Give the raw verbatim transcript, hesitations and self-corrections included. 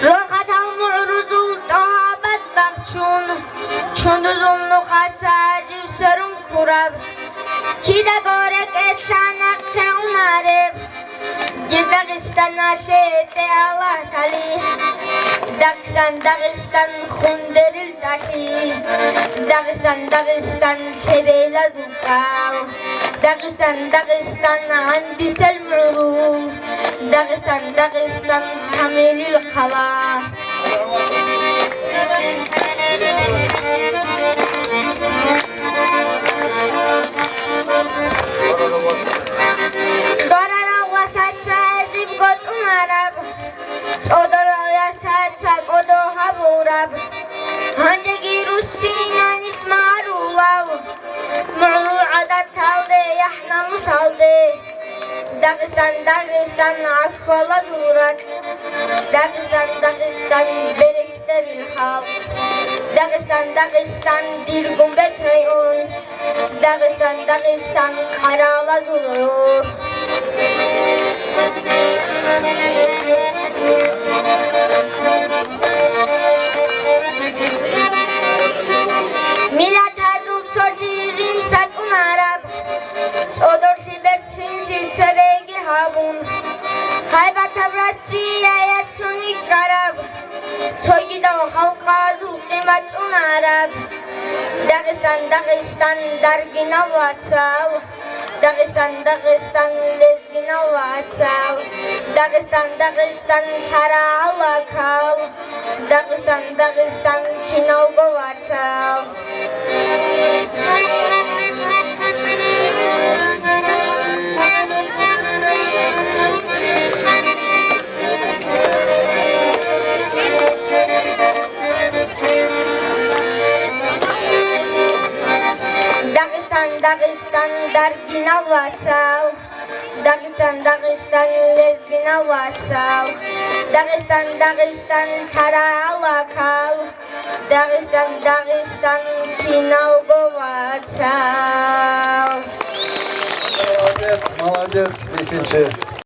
Рохатал мугӀрузул тӀагьабаз бахчун, чундузул нухаца жив сверун ккураб, кидаго рекӀелъа нахъе унареб, дир Дагъистаналъе тӀе Аллагь ТӀагӀала. Дагъистан, Дагъистан, хундерил тӀалъи, Дагъистан, Дагъистан, лъебелазул кӀал, Дагъистан, Дагъистан, гӀандисел мугӀрул, Дагъистан, Дагъистан, камилил хъала. Кьварарал васаца гӀезибго цӀунараб, цӀодорал ясаца кӀодо гьабураб, гьанжеги руссинанилъ магӀарулал, мугӀрул гӀадаталде, яхӀ-намусалде. Дагъистан, Дагъистан, гӀахьалазул ракь, Дагъистан, Дагъистан, берекатарил халкъ, Дагъистан, Дагъистан, дир Гумбет район, Дагъистан, Дагъистан, къаралазул гӀур. Миллатазул цоги жинца тӀунараб, цӀодорлъи берцинлъи цебеги гьабун, гьайбатаб Россия яцун йикӀараб, цогидал халкъазул къимат цӀунараб, Дагъистан, Дагъистан, даргинал вацал, Дагъистан, Дагъистан, лезгинал вацал, Дагъистан, Дагъистан, лъарагӀалакал, Дагъистан, Дагъистан, киналго вацал. Дагъистан, Дагъистан, даргинал вацал, Дагъистан, Дагъистан, лезгинал вацал, Дагъистан, Дагъистан, лъарагӀалакал, Дагъистан, Дагъистан, киналго вацал. Молодец, молодец, бихьинчи.